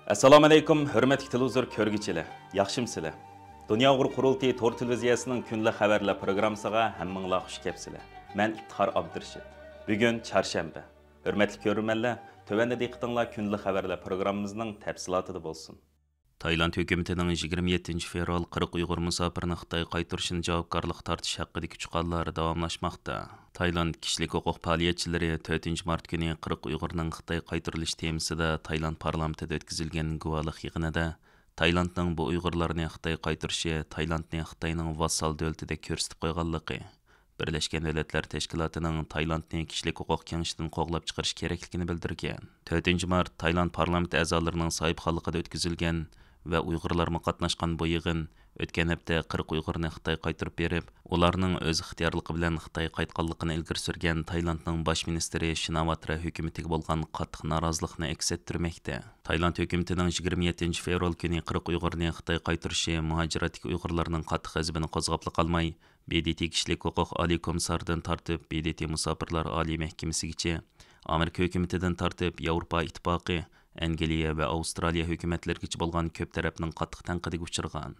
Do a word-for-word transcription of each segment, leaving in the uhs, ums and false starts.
ئەسسالامۇئەلەيكۇم، ھۆرمەتلىك تېلېۋىزور كۆرگۈچىلەر، ياخشىمۇسىلەر؟ دۇنيا ئۇيغۇر قۇرۇلتىيى تور تېلېۋىزىيەسىنىڭ كۈندىلىك خەۋەرلەر پروگراممىسىغا ھەممىڭلار خۇش كەپسىلەر. مەن ئىپتىخار ئابدۇرېشىت. بۈگۈن چارشەنبە. ھۆرمەتلىك كۆرۈرمەنلەر، تۆۋەندە دىققىتىڭلار كۈندىلىك خەۋەرلەر پروگراممىمىزنىڭ تەپسىلاتىدا بولسۇن. تايلاند ھۆكۈمىتىنىڭ يىگىرمە يەتتىنچى فېۋرال قىرىق ئۇيغۇر مۇساپىرىنى خىتايغا قايتۇرۇشنى جاۋابكارلىققا تارتىش ھەققىدىكى ئۇچقانلار داۋاملاشماقتا. تايلاند كىشىلىك ھوقۇق پائالىيەتچىلىرى تۆتىنچى مارت كۈنى قىرىق ئۇيغۇرنىڭ خىتايغا قايتۇرۇلۇش تېمىسىدا تايلاند پارلامېنتىدا ئۆتكۈزۈلگەن گۇۋاھلىق يىغىنىدا تايلاندنىڭ بۇ ئۇيغۇرلارنى خىتايغا قايتۇرۇشى تايلاندنى خىتاينىڭ ۋاسسال دۆلىتىدەك كۆرسىتىپ قويغانلىقى، بىرلەشكەن دۆلەتلەر تەشكىلاتىنىڭ تايلاندنى كىشىلىك ھوقۇق كېڭىشىدىن قوغلاپ چىقىرىش كېرەكلىكىنى بىلدۈرگەن. تۆتىنچى مارت تايلاند پارلامېنت ئەزالىرىنىڭ ساھىبخانلىقىدا ئۆتكۈزۈلگەن ۋە ئۇيغۇرلارمۇ قاتناشقان بۇ يىغىن ئۆتكەن ھەپتە قىرىق ئۇيغۇرنى خىتايغا قايتۇرۇپ بېرىپ، ئۇلارنىڭ ئۆز ئىختىيارلىقى بىلەن خىتايغا قايتقانلىقىنى ئىلگىرى سۈرگەن تايلاندنىڭ باش مىنىستىرى شىناۋاترا ھۆكۈمىتىگە بولغان قاتتىق نارازىلىقىنى ئەكس ئەتتۈرمەكتە. تايلاند ھۆكۈمىتىنىڭ يىگىرمە يەتتىنچى فېۋرال كۈنى قىرىق ئۇيغۇرنى خىتايغا قايتۇرۇشى مۇھاجىراتتىكى ئۇيغۇرلارنىڭ قاتتىق غەزىپىنى قوزغاپلا قالماي، ب د ت كىشىلىك ھوقۇق ئالىي كومىسسارىدىن تارتىپ، ب د ت مۇساپىرلار ئالىي مەھكىمىسىگىچە، ئامېرىكا ھۆكۈمىتىدىن تارتىپ، ياۋروپا ئىتتىپاقى، ئەنگلىيە ۋە ئاۋسترالىيە ھۆكۈمەتلىرىگىچە بولغان كۆپ تەرەپنىڭ قاتتىق تەنقىدىگە ئۇچرىغان.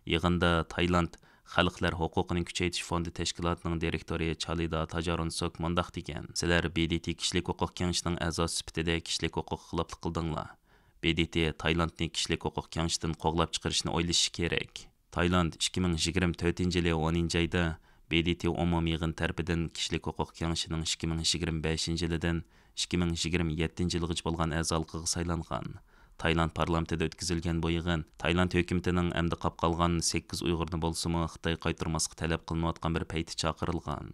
يىغىندا تايلاند خەلقلەر ھوقۇقىنى كۈچەيتىش فوندى تەشكىلاتىنىڭ دىرېكتورى چالىدا تاجارونسوك مۇنداق دېگەن: سىلەر ب د ت كىشىلىك ھوقۇق كېڭىشىنىڭ ئەزاسى سۈپىتىدە كىشىلىك ھوقۇققا خىلاپلىق قىلدىڭلار. ب د ت تايلاندنى كىشىلىك ھوقۇق كېڭىشىدىن قوغلاپ چىقىرىشنى ئويلىشىشى كېرەك. تايلاند ئىككى مىڭ يىگىرمە تۆتىنچى يىلى ئونىنچى ئايدا ب د ت ئومۇمىي يىغىن تەرىپىدىن كىشىلىك ھوقۇق كېڭىشىنىڭ ئىككى مىڭ يىگىرمە بەشىنچى يىلىدىن ئىككى مىڭ يىگىرمە يەتتىنچى يىلغىچە بولغان ئەزالىقىغا سايلانغان. تايلاند پارلامېنتىدا ئۆتكۈزۈلگەن بۇ يىغىن تايلاند ھۆكۈمىتىنىڭ ئەمدى قاپقالغان سەككىز ئۇيغۇرنى بولسىمۇ خىتايغا قايتۇرماسلىققا تەلەپ قىلىنىۋاتقان بىر پەيتتە چاقىرىلغان.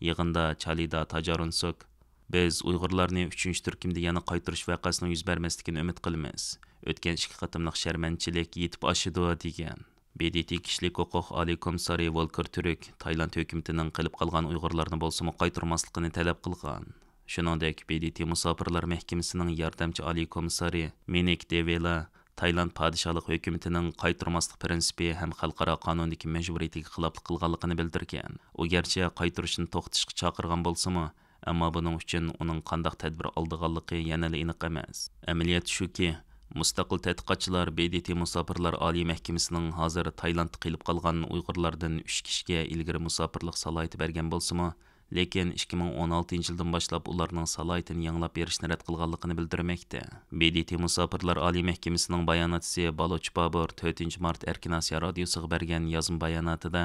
يىغىندا چالىدا تاجارونسوك، بىز ئۇيغۇرلارنى ئۈچىنچى تۈركۈمدە يەنە قايتۇرۇش ۋەقەسىنىڭ يۈز بەرمەسلىكىنى ئۈمىد قىلىمىز. ئۆتكەن ئىككى قېتىملىق شەرمەنچىلىك يېتىپ ئاشىدۇ، دېگەن. ب د ت كىشىلىك ھوقۇق ئالىي كومىسسارى ۋولكېر تۈرك تايلاند ھۆكۈمىتىنىڭ قېلىپ قالغان ئۇيغۇرلارنى بولسىمۇ قايتۇرماسلىقىنى تەلەپ قىلغان. شۇنىڭدەك، ب د ت مۇساپىرلار مەھكىمىسىنىڭ ياردەمچى ئالىي كومىسسارى مىنىك دېۋېلا تايلاند پادىشاھلىق ھۆكۈمىتىنىڭ قايتۇرماسلىق پىرىنسىپى ھەم خەلقئارا قانۇندىكى مەجبۇرىيىتىگە خىلاپلىق قىلغانلىقىنى بىلدۈرگەن. ئۇ گەرچە قايتۇرۇشنى توختىتىشقا چاقىرغان بولسىمۇ، ئەمما بۇنىڭ ئۈچۈن ئۇنىڭ قانداق تەدبىر ئالىدىغانلىقى يەنىلا ئېنىق ئەمەس. ئەمەلىيەت شۇكى، مۇستەقىل تەتقىقاتچىلار ب د ت مۇساپىرلار ئالىي مەھكىمىسىنىڭ ھازىر تايلاندتا قېلىپ قالغان ئۇيغۇرلاردىن ئۈچ كىشىگە ئىلگىرى مۇساپىرلىق سالاھىيىتى بەرگەن بولسىمۇ، لېكىن ئىككى مىڭ ئون ئالتىنچى يىلدىن باشلاپ ئۇلارنىڭ سالاھىيىتىنى يېڭىلاپ بېرىشنى رەت قىلغانلىقىنى بىلدۈرمەكتە. ب د ت مۇساپىرلار ئالىي مەھكىمىسىنىڭ باياناتچىسى بالوچ بابۇر تۆتىنچى مارت ئەركىن ئاسىيا رادىيوسىغا بەرگەن يازما باياناتىدا،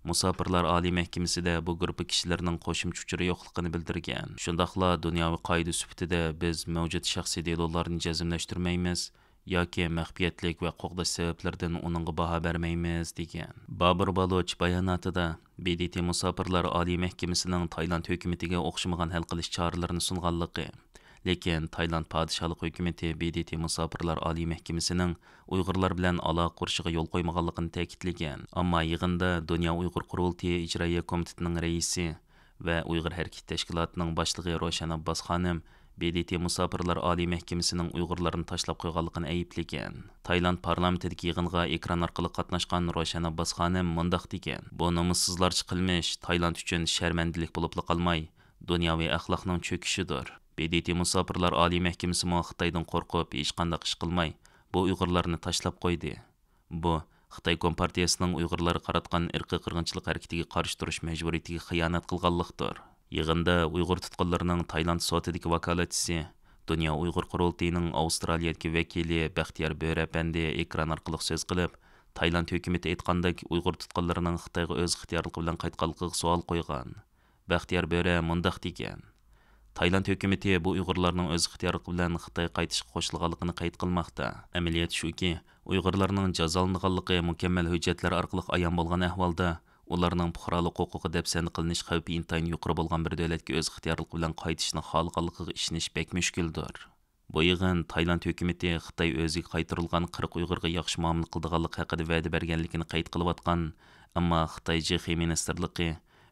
مۇساپىرلار ئالىي مەھكىمىسىدە بۇ گۇرۇپپا كىشىلەرنىڭ قوشۇمچە ئۇچۇرى يوقلۇقىنى بىلدۈرگەن. شۇنداقلا دۇنياۋى قائىدە سۈپىتىدە بىز مەۋجۇت شەخسىي دېلولارنى جەزملەشتۈرمەيمىز ياكى مەخپىيەتلىك ۋە قوغداش سەۋەبلىرىدىن ئۇنىڭغا باھا بەرمەيمىز، دېگەن. بابۇر بالۇچ باياناتىدا، ب د ت مۇساپىرلار ئالىي مەھكىمىسىنىڭ تايلاند ھۆكۈمىتىگە ئوخشىمىغان ھەل قىلىش چارىلىرىنى سۇنغانلىقى، لېكىن تايلاند پادىشاھلىق ھۆكۈمىتى ب د ت مۇساپىرلار ئالىي مەھكىمىسىنىڭ ئۇيغۇرلار بىلەن ئالاقە قۇرۇشىغا يول قويمىغانلىقىنى تەكىتلىگەن. ئەمما يىغىندا دۇنيا ئۇيغۇر قۇرۇلتىيى ئىجرائىيە كومىتېتىنىڭ رەئىسى ۋە ئۇيغۇر ھەرىكىتى تەشكىلاتىنىڭ باشلىقى روشەن ئابباس خانىم ب د ت مۇساپىرلار ئالىي مەھكىمىسىنىڭ ئۇيغۇرلارنى تاشلاپ قويغانلىقىنى ئەيىبلىگەن. تايلاند پارلامېنتىدىكى يىغىنغا ئېكران ئارقىلىق قاتناشقان روشەن ئابباس خانىم مۇنداق دېگەن: بۇ نومۇسسىزلارچە قىلمىش تايلاند ئۈچۈن شەرمەندىلىك بولۇپلا قالماي، دۇنياۋى ئەخلاقنىڭ چۆكۈشىدۇر. ب د ت مۇساپىرلار ئالىي مەھكىمىسىمۇ خىتايدىن قورقۇپ ھېچقانداق ئىش قىلماي، بۇ ئۇيغۇرلارنى تاشلاپ قويدى. بۇ خىتاي كومپارتىيەسىنىڭ ئۇيغۇرلارغا قاراتقان ئىرقىي قىرغىنچىلىق ھەرىكىتىگە قارشى تۇرۇش مەجبۇرىيىتىگە خىيانەت قىلغانلىقتۇر. يىغىندا ئۇيغۇر تۇتقۇنلىرىنىڭ تايلاند سوتىدىكى ۋاكالەتچىسى، دۇنيا ئۇيغۇر قۇرۇلتىيىنىڭ ئاۋسترالىيەدىكى ۋەكىلى بەختىيار بۆرە ئەپەندى ئېكران ئارقىلىق سۆز قىلىپ، تايلاند ھۆكۈمىتى ئېيتقاندەك ئۇيغۇر تۇتقۇنلىرىنىڭ خىتايغا ئۆز ئىختىيارلىقى بىلەن قايتقانلىقىغا سوئال قويغان. بەختىيار بۆرە مۇنداق دېگەن: تايلاند ھۆكۈمىتى بۇ ئۇيغۇرلارنىڭ ئۆز ئىختىيارلىقى بىلەن خىتايغا قايتىشقا قوشۇلغانلىقىنى قەيت قىلماقتا. ئەمەلىيەت شۇكى، ئۇيغۇرلارنىڭ جازالىنىدىغانلىقى مۇكەممەل ھۆججەتلەر ئارقىلىق ئايان بولغان ئەھۋالدا، ئۇلارنىڭ پۇقرالىق ھوقۇقى دەپسەندە قىلىنىش خەۋپى ئىنتايىن يۇقىرى بولغان بىر دۆلەتكە ئۆز ئىختىيارلىقى بىلەن قايتىشنى خالىغانلىقىغا ئىشىنىش بەك مۈشكۈلدۇر. بۇ يىغىن تايلاند ھۆكۈمىتى خىتاي ئۆزىگە قايتۇرۇلغان قىرىق ئۇيغۇرغا ياخشى مۇئامىلە قىلىدىغانلىقى ھەققىدە ۋەدە بەرگەنلىكىنى قەيت قىلىۋاتقان، ئەمما خىتاي جىخې مىنىستىرلىقى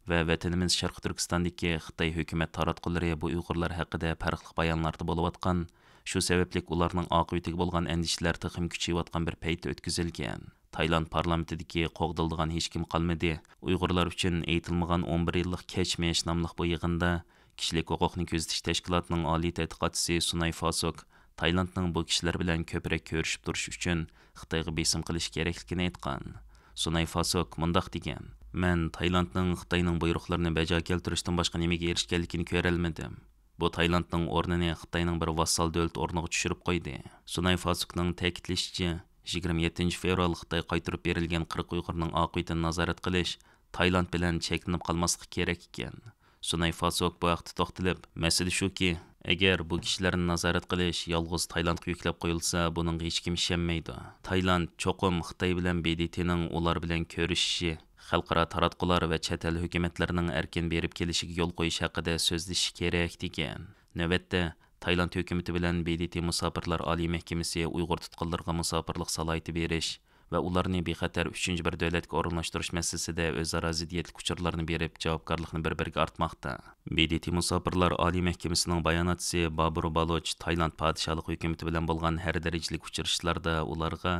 ۋە ۋەتىنىمىز شەرقىي تۈركىستاندىكى خىتاي ھۆكۈمەت تاراتقۇلىرى بۇ ئۇيغۇرلار ھەققىدە پەرقلىق بايانلاردا بولۇۋاتقان، شۇ سەۋەبلىك ئۇلارنىڭ ئاقىۋىتىگە بولغان ئەندىشىلەر تېخىمۇ كۈچىيىۋاتقان بىر پەيتتە ئۆتكۈزۈلگەن. تايلاند پارلامېنتىدىكى قوغدىلىدىغان ھېچكىم قالمىدى. ئۇيغۇرلار ئۈچۈن ئېيتىلمىغان ئون بىر يىللىق كەچمىش ناملىق بۇ يىغىندا كىشىلىك ھوقۇقنى كۆزىتىش تەشكىلاتىنىڭ ئالىي تەتقىقاتچىسى سۇناي فاسوك تايلاندنىڭ بۇ كىشىلەر بىلەن كۆپرەك كۆرۈشۈپ تۇرۇش ئۈچۈن خىتايغا بېسىم قىلىش كېرەكلىكىنى ئېيتقان. سۇناي فاسوك مۇنداق دېگەن: «مەن تايلاندنىڭ خىتاينىڭ بۇيرۇقلىرىنى بەجا كەلتۈرۈشتىن باشقا نېمىگە ئېرىشكەنلىكىنى كۆرەلمىدىم. بۇ تايلاندنىڭ ئورنىنى خىتاينىڭ بىر ۋاسسال دۆلىتى ئورنىغا چۈشۈرۈپ قويدى.» سۇناي فاسوكنىڭ تەكىتلىشىچە، يىگىرمە يەتتىنچى فېۋرال خىتاي قايتۇرۇپ بېرىلگەن قىرىق ئۇيغۇرنىڭ ئاقىۋىتىنى نازارەت قىلىش تايلاند بىلەن چەكلىنىپ قالماسلىقى كېرەك ئىكەن. سۇناي فاسوك بۇ ھەقتە توختىلىپ، مەسىلە شۇكى، ئەگەر بۇ كىشىلەرنى نازارەت قىلىش يالغۇز تايلاندقا يۈكلەپ قويۇلسا، بۇنىڭغا ھېچكىم ئىشەنمەيدۇ. تايلاند چوقۇم خىتاي بىلەن ب د ت نىڭ ئۇلار بىلەن كۆرۈشۈشى، خەلقئارا تاراتقۇلار ۋە چەت ئەل ھۆكۈمەتلىرىنىڭ ئەركىن بېرىپ كېلىشىگە يول قويۇش ھەققىدە سۆزلىشىشى كېرەك، دېگەن. نۆۋەتتە، تايلاند ھۆكۈمىتى بىلەن ب د ت مۇساپىرلار ئالىي مەھكىمىسى ئۇيغۇر تۇتقۇنلىرىغا مۇساپىرلىق سالاھىيىتى بېرىش ۋە ئۇلارنى بىخەتەر ئۈچىنچى بىر دۆلەتكە ئورۇنلاشتۇرۇش مەسىلىسىدە ئۆزئارا زىددىيەتلىك ئۇچۇرلارنى بېرىپ، جاۋابكارلىقنى بىر-بىرىگە ئارتماقتا. ب د ت مۇساپىرلار ئالىي مەھكىمىسىنىڭ باياناتچىسى بابۇر بالۇچ تايلاند پادىشاھلىق ھۆكۈمىتى بىلەن بولغان ھەر دەرىجىلىك ئۇچرىشىشلاردا ئۇلارغا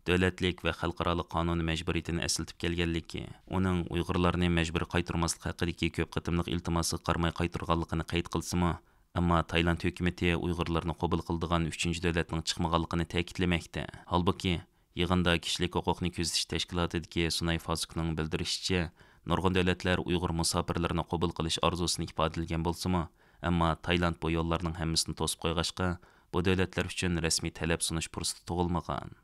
دۆلەتلىك ۋە خەلقئارالىق قانۇن مەجبۇرىيىتىنى ئەسلىتىپ كەلگەنلىكى، ئۇنىڭ ئۇيغۇرلارنى مەجبۇرىي قايتۇرماسلىق ھەققىدىكى كۆپ قېتىملىق ئىلتىماسىغا قارىماي قايتۇرغانلىقىنى قەيت قىلسىمۇ، ئەمما تايلاند ھۆكۈمىتى ئۇيغۇرلارنى قوبۇل قىلىدىغان ئۈچىنچى دۆلەتنىڭ چىقمىغانلىقىنى تەكىتلىمەكتە. ھالبۇكى، يىغىندا كىشىلىك ھوقۇقنى كۆزىتىش تەشكىلاتىدىكى سۇناي فاسوكنىڭ بىلدۈرۈشىچە، نۇرغۇن دۆلەتلەر ئۇيغۇر مۇساپىرلىرىنى قوبۇل قىلىش ئارزۇسىنى ئىپادىلىگەن بولسىمۇ، ئەمما تايلاند بۇ يوللارنىڭ ھەممىسىنى توسۇپ قويغاچقا، بۇ دۆلەتلەر ئۈچۈن رەسمىي تەلەپ سۇنۇش پۇرسىتى تۇغۇلمىغان.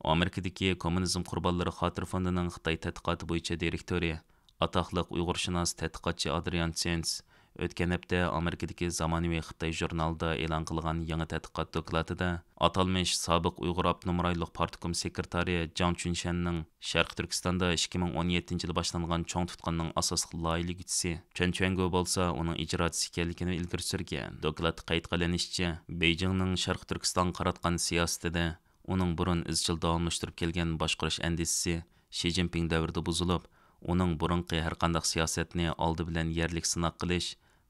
ئامېرىكىدىكى كوممۇنىزم قۇربانلىرى خاتىرە فوندىنىڭ خىتاي تەتقىقاتى بويىچە دىرېكتورى، ئاتاقلىق ئۇيغۇرشۇناس تەتقىقاتچى ئادرىيان سېنس ئۆتكەن ھەپتە ئامېرىكىدىكى زامانىۋى خىتاي ژۇرنالىدا ئېلان قىلغان يېڭى تەتقىقات دوكلاتىدا، ئاتالمىش سابىق ئۇيغۇر ئاپتونوم رايونلۇق پارتكوم سېكرېتارى جاڭ چۈنشەننىڭ شەرقىي تۈركىستاندا ئىككى مىڭ ئون يەتتىنچى يىلى باشلانغان چوڭ تۇتقۇننىڭ ئاساسلىق لايىھىلىگۈچىسى چېن چۈەنگو بولسا ئۇنىڭ ئىجرا ئىكەنلىكىنى ئىلگىرى سۈرگەن. دوكلاتتا قەيت قىلىنىشىچە، بېيجىڭنىڭ شەرقىي تۈركىستانغا قاراتقان سىياسىتىدە ئۇنىڭ بۇرۇن ئىزچىل داۋاملاشتۇرۇپ كەلگەن باشقۇرۇش ئەندىزىسى شى جىنپىڭ دەۋرىدە بۇزۇلۇپ، ئۇنىڭ بۇرۇنقى ھەرقانداق سىياسەتنى ئالدى بىلەن يەرلىك سىناق قىلىش،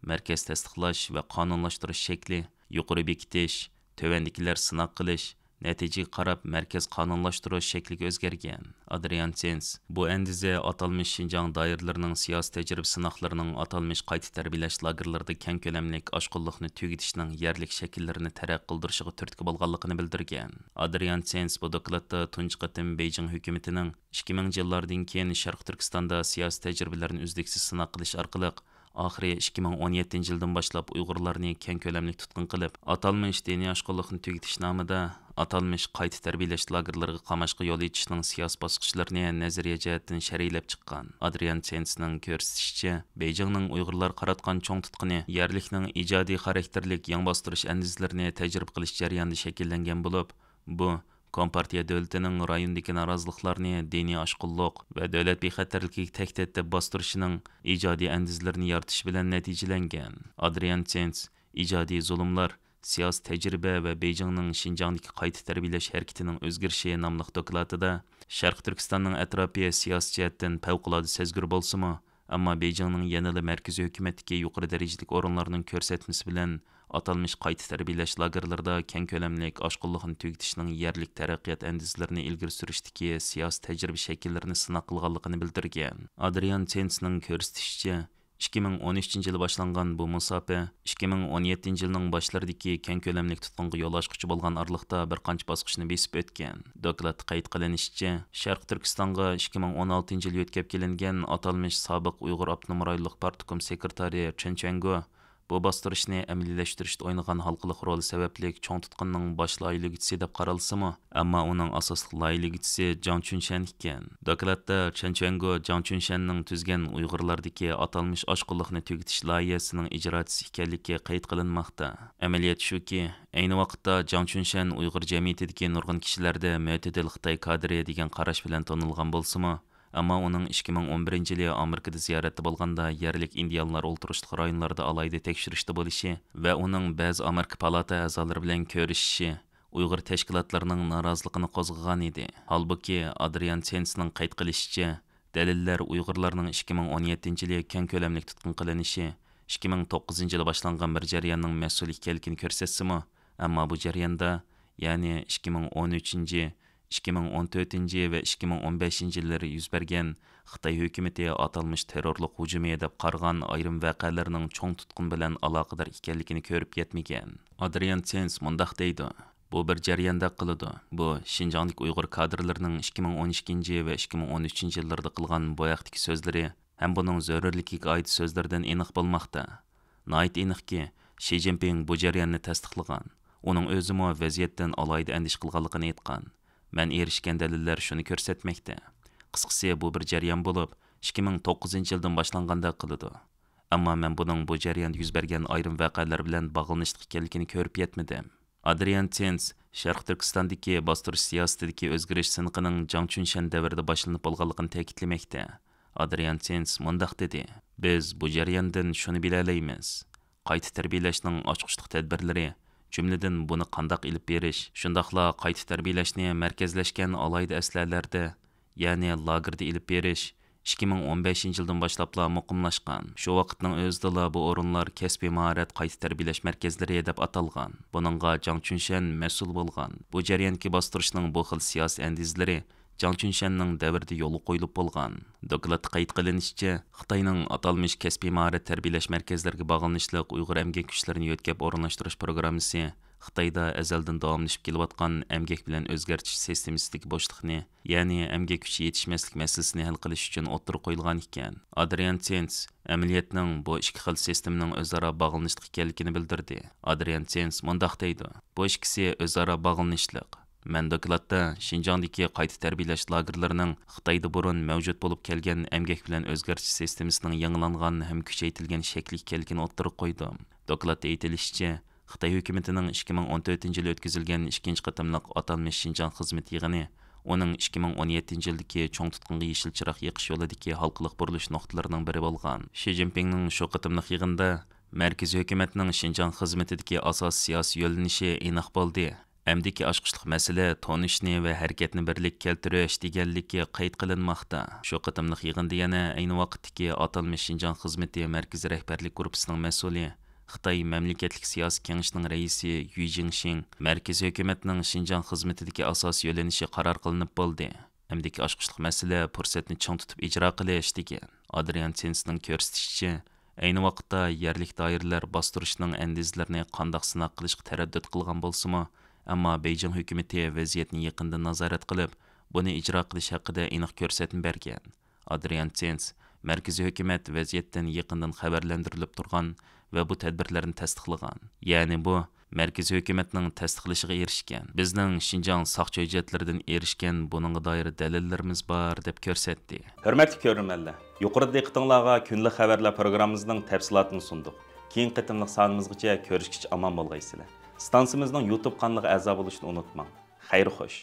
مەركەز تەستىقلاش ۋە قانۇنلاشتۇرۇش شەكلى، يۇقىرى بېكىتىش، تۆۋەندىكىلەر سىناق قىلىش، نەتىجىگە قاراپ مەركەز قانۇنلاشتۇرۇش شەكلىگە ئۆزگەرگەن. ئادرىيان سېنس بۇ ئەندىزە ئاتالمىش شىنجاڭ دائىرىلىرىنىڭ سىياسىي تەجرىبە سىناقلىرىنىڭ ئاتالمىش قايتا تەربىيەلەش لاگېرلىرىدا كەڭ كۆلەملىك ئاشقۇنلۇقنى تۈگىتىشنىڭ يەرلىك شەكىللىرىنى تەرەققىي قىلدۇرۇشىغا تۈرتكە بولغانلىقىنى بىلدۈرگەن. ئادرىيان سېنس بۇ دوكلاتتا تۇنجى قېتىم بېيجىڭ ھۆكۈمىتىنىڭ ئىككى مىڭىنچى يىللاردىن كېيىن شەرقىي تۈركىستاندا سىياسىي تەجرىبىلەرنى ئۈزلۈكسىز سىناق قىلىش ئارقىلىق، ئاخىرى ئىككى مىڭ ئون يەتتىنچى يىلدىن باشلاپ ئۇيغۇرلارنى كەڭ كۆلەملىك تۇتقۇن قىلىپ، ئاتالمىش دىنىي ئاشقۇنلۇقنى تۈگىتىش نامىدا ئاتالمىش قايتا تەربىيەلەش لاگېرلىرىغا قاماشقا يول ئېچىشنىڭ سىياسىي باسقۇچلىرىنى نەزەرىيە جەھەتتىن شەرھلەپ چىققان. ئادرىيان سېنسنىڭ كۆرسىتىشىچە، بېيجىڭنىڭ ئۇيغۇرلارغا قاراتقان چوڭ تۇتقۇنى يەرلىكنىڭ ئىجادىي خاراكتېرلىك يېڭى باستۇرۇش ئەندىزىلىرىنى تەجرىبە قىلىش جەريانىدا شەكىللەنگەن بولۇپ، بۇ، كومپارتىيە دۆلىتىنىڭ رايوندىكى نارازىلىقلارنى دىنىي ئاشقۇنلۇق ۋە دۆلەت بىخەتەرلىكىگە تەھدىت دەپ باستۇرۇشىنىڭ ئىجادىي ئەندىزىلىرىنى يارىتىش بىلەن نەتىجىلەنگەن. ئادرىيان سېنس ئىجادىي زۇلۇملار، سىياسىي تەجرىبە ۋە بېيجىڭنىڭ شىنجاڭدىكى قايتا تەربىيەلەش ھەرىكىتىنىڭ ئۆزگىرىشى ناملىق دوكلاتىدا، شەرقىي تۈركىستاننىڭ ئەتراپى سىياسىي جەھەتتىن پەۋقۇلئاددە سەزگۈر بولسىمۇ، ئەمما بېيجىڭنىڭ يەنىلا مەركىزىي ھۆكۈمەتتىكى يۇقىرى دەرىجىلىك ئورۇنلارنىڭ كۆرسەتمىسى بىلەن ئاتالمىش قايتا تەربىيەلەش لاگېرلىرىدا كەڭ كۆلەملىك ئاشقۇنلۇقنى تۈگىتىشنىڭ يەرلىك تەرەققىيات ئەندىزىلىرىنى ئىلگىرى سۈرۈشتىكى سىياسىي تەجرىبە شەكىللىرىنى سىناق قىلغانلىقىنى بىلدۈرگەن. ئادرىيان سېنسنىڭ كۆرسىتىشىچە، ئىككى مىڭ ئون ئۈچىنچى يىلى باشلانغان بۇ مۇساپە ئىككى مىڭ ئون يەتتىنچى يىلنىڭ باشلىرىدىكى كەڭ كۆلەملىك تۇتقۇنغا يول ئاچقۇچى بولغان ئارىلىقتا بىر قانچە باسقۇچنى بېسىپ ئۆتكەن. دوكلاتتا قەيت قىلىنىشىچە، شەرقىي تۈركىستانغا ئىككى مىڭ ئون ئالتىنچى يىلى يۆتكەپ كېلىنگەن ئاتالمىش سابىق ئۇيغۇر ئاپتونوم رايونلۇق پارتكوم سېكرېتارى چېن چۈەنگو بۇ باستۇرۇشنى ئەمەلىيلەشتۈرۈشتە ئوينىغان ھالقىلىق رولى سەۋەبلىك چوڭ تۇتقۇننىڭ باش لايىھىلىگۈچىسى دەپ قارالسىمۇ، ئەمما ئۇنىڭ ئاساسلىق لايىھىلىگۈچىسى جاڭ چۈنشەن ئىكەن. دوكلاتتا چېن چۈەنگو جاڭ چۈنشەننىڭ تۈزگەن ئۇيغۇرلاردىكى ئاتالمىش ئاشقۇنلۇقنى تۈگىتىش لايىھەسىنىڭ ئىجراچىسى ئىكەنلىكى قەيت قىلىنماقتا. ئەمەلىيەت شۇكى، ئەينى ۋاقىتتا جاڭ چۈنشەن ئۇيغۇر جەمئىيىتىدىكى نۇرغۇن كىشىلەردە مۆتىدىل خىتاي كادىرى دېگەن قاراش بىلەن تونۇلغان بولسىمۇ، ئەمما ئۇنىڭ ئىككى مىڭ ئون بىرىنچى يىلى ئامېرىكىدا زىيارەتتە بولغاندا يەرلىك ئىندىيانلار ئولتۇرۇشلۇق رايونلاردا ئالاھىدە تەكشۈرۈشتە بولۇشى ۋە ئۇنىڭ بەزى ئامېرىكا پالاتا ئەزالىرى بىلەن كۆرۈشۈشى ئۇيغۇر تەشكىلاتلىرىنىڭ نارازىلىقىنى قوزغىغان ئىدى. ھالبۇكى، ئادرىيان سېنسنىڭ قەيت قىلىشىچە، دەلىللەر ئۇيغۇرلارنىڭ ئىككى مىڭ ئون يەتتىنچى يىلى كەڭ كۆلەملىك تۇتقۇن قىلىنىشى ئىككى مىڭ توققۇزىنچى يىلى باشلانغان بىر جەرياننىڭ مەسئۇلى ئىكەنلىكىنى كۆرسەتسىمۇ، ئەمما بۇ جەرياندا، يەنى ئىككى مىڭ ئون ئۈچىنچى، ئىككى مىڭ ئون تۆتىنچى ۋە ئىككى مىڭ ئون بەشىنچى يىللىرى يۈز بەرگەن خىتاي ھۆكۈمىتى ئاتالمىش تېررورلۇق ھۇجۇمى دەپ قارىغان ئايرىم ۋەقەلەرنىڭ چوڭ تۇتقۇن بىلەن ئالاقىدار ئىكەنلىكىنى كۆرۈپ يەتمىگەن. ئادرىيان سېنس مۇنداق دەيدۇ: «بۇ بىر جەريان» دەپ قىلىدۇ. بۇ شىنجاڭدىكى ئۇيغۇر كادىرلىرىنىڭ ئىككى مىڭ ئون ئىككىنچى ۋە ئىككى مىڭ ئون ئۈچىنچى يىللىرىدا قىلغان بۇ ھەقتىكى سۆزلىرى ھەم بۇنىڭ زۆرۈرلۈكىگە ئائىت سۆزلىرىدىن ئېنىق بولماقتا. ناھايىتى ئېنىقكى، شى جىنپىڭ بۇ جەرياننى تەستىقلىغان. ئۇنىڭ ئۆزىمۇ ۋەزىيەتتىن ئالاھىدە ئەندىشە قىلغانلىقىنى ئېيتقان. مەن ئېرىشكەن دەلىللەر شۇنى كۆرسەتمەكتە. قىسقىسى، بۇ بىر جەريان بولۇپ، ئىككى مىڭ توققۇزىنچى يىلدىن باشلانغاندەك قىلىدۇ. ئەمما مەن بۇنىڭ بۇ جەرياندا يۈز بەرگەن ئايرىم ۋەقەلەر بىلەن باغلىنىشلىق ئىكەنلىكىنى كۆرۈپ يەتمىدىم. ئادرىيان سېنس شەرقىي تۈركىستاندىكى باستۇرۇش سىياسىتىدىكى ئۆزگىرىش سىنىقىنىڭ جاڭ چۈنشەن دەۋرىدە باشلىنىپ بولغانلىقىنى تەكىتلىمەكتە. ئادرىيان سېنس مۇنداق دېدى: «بىز بۇ جەرياندىن شۇنى بىلەلەيمىز. قايتا تەربىيەلەشنىڭ ئاچقۇچلۇق تەدبىرلىرى، جۈملىدىن بۇنى قانداق ئېلىپ بېرىش، شۇنداقلا قايتا تەربىيەلەشنى مەركەزلەشكەن ئالاھىدە ئەسلىھەلەردە، يەنى لاگېردا ئېلىپ بېرىش، ئىككى مىڭ ئون بەشىنچى يىلدىن باشلاپلا مۇقىملاشقان. شۇ ۋاقىتنىڭ ئۆزىدىلا بۇ ئورۇنلار كەسپىي ماھارەت قايتا تەربىيەلەش مەركەزلىرى دەپ ئاتالغان. بۇنىڭغا جاڭ چۈنشەن مەسئۇل بولغان. بۇ جەرياندىكى باستۇرۇشنىڭ بۇ خىل سىياسىي ئەندىزىلىرى جاڭ چۈنشەننىڭ دەۋرىدە يولغا قويۇلۇپ بولغان.» دوكلاتتا قەيت قىلىنىشىچە، خىتاينىڭ ئاتالمىش كەسپىي ماھارەت تەربىيەلەش مەركەزلىرىگە باغلىنىشلىق ئۇيغۇر ئەمگەك كۈچلىرىنى يۆتكەپ ئورۇنلاشتۇرۇش پروگراممىسى خىتايدا ئەزەلدىن داۋاملىشىپ كېلىۋاتقان ئەمگەك بىلەن ئۆزگەرتىش سىستېمىسىدىكى بوشلۇقنى، يەنى ئەمگەك كۈچى يېتىشمەسلىك مەسىلىسىنى ھەل قىلىش ئۈچۈن ئوتتۇرىغا قويۇلغان ئىكەن. ئادرىيان سېنس ئەمەلىيەتنىڭ بۇ ئىككى خىل سىستېمىنىڭ ئۆزئارا باغلىنىشلىق ئىكەنلىكىنى بىلدۈردى. ئادرىيان سېنس مۇنداق دەيدۇ: «بۇ ئىككىسى ئۆزئارا باغلىنىشلىق. مەن دوكلاتتا شىنجاڭدىكى قايتا تەربىيەلەش لاگېرلىرىنىڭ خىتايدا بۇرۇن مەۋجۇت بولۇپ كەلگەن ئەمگەك بىلەن ئۆزگەرتىش سىستېمىسىنىڭ يېڭىلانغان ھەم كۈچەيتىلگەن شەكلى ئىكەنلىكىنى ئوتتۇرىغا قويدۇم.» دوكلاتتا ئېيتىلىشىچە، خىتاي ھۆكۈمىتىنىڭ ئىككى مىڭ ئون تۆتىنچى يىلى ئۆتكۈزۈلگەن ئىككىنچى قېتىملىق ئاتالمىش شىنجاڭ خىزمىتى يىغىنى ئۇنىڭ ئىككى مىڭ ئون يەتتىنچى يىلدىكى چوڭ تۇتقۇنغا يېشىل چىراغ يېقىش يولىدىكى ھالقىلىق بۇرۇلۇش نۇقتىلىرىنىڭ بىرى بولغان. شى جىنپىڭنىڭ شۇ قېتىملىق يىغىندا مەركىزىي ھۆكۈمەتنىڭ شىنجاڭ خىزمىتىدىكى ئاساسىي سىياسىي يۆنىلىشى ئېنىق بولدى. ئەمدىكى ئاچقۇچلۇق مەسىلە تونۇشنى ۋە ھەرىكەتنى بىرلىككە كەلتۈرۈش دېگەنلىكى قەيت قىلىنماقتا. شۇ قېتىملىق يىغىندا يەنە ئەينى ۋاقىتتىكى ئاتالمىش شىنجاڭ خىزمىتى مەركىزىي رەھبەرلىك گۇرۇپپىسىنىڭ مەسئۇلى، خىتاي مەملىكەتلىك سىياسىي كېڭىشىنىڭ رەئىسى يۈ جىڭشىڭ مەركىزىي ھۆكۈمەتنىڭ شىنجاڭ خىزمىتىدىكى ئاساسىي يۆنىلىشى قارار قىلىنىپ بولدى. ئەمدىكى ئاچقۇچلۇق مەسىلە پۇرسەتنى چىڭ تۇتۇپ ئىجرا قىلىش، دېگەن. ئادرىيان سېنسنىڭ كۆرسىتىشىچە، ئەينى ۋاقىتتا يەرلىك دائىرىلەر باستۇرۇشنىڭ ئەندىزىلىرىنى قانداق سىناق قىلىشقا تەرەددۇت قىلغان بولسىمۇ، ئەمما بېيجىڭ ھۆكۈمىتى ۋەزىيەتنى يېقىندىن نازارەت قىلىپ، بۇنى ئىجرا قىلىش ھەققىدە ئېنىق كۆرسەتمە بەرگەن. ئادرىيان سېنس مەركىزىي ھۆكۈمەت ۋەزىيەتتىن يېقىندىن خەۋەرلەندۈرۈلۈپ تۇرغان ۋە بۇ تەدبىرلەرنى تەستىقلىغان. يەنى بۇ مەركىزىي ھۆكۈمەتنىڭ تەستىقلىشىغا ئېرىشكەن. بىزنىڭ شىنجاڭ ساقچى ھۆججەتلىرىدىن ئېرىشكەن بۇنىڭغا دائىر دەلىللىرىمىز بار، دەپ كۆرسەتتى. ھۆرمەتلىك كۆرۈرمەنلەر، يۇقىرىدا دىققىتىڭلارغا كۈندىلىك خەۋەرلەر پروگراممىمىزنىڭ تەپسىلاتىنى سۇندۇق. كېيىنكى قېتىملىق سانىمىزغىچە كۆرۈشكىچە ئامان بولغايسىلەر. ئىستانسىمىزنىڭ يۇتۇب قانىلىغا ئەزا بولۇشنى ئۇنتۇماڭ. خەير خوش.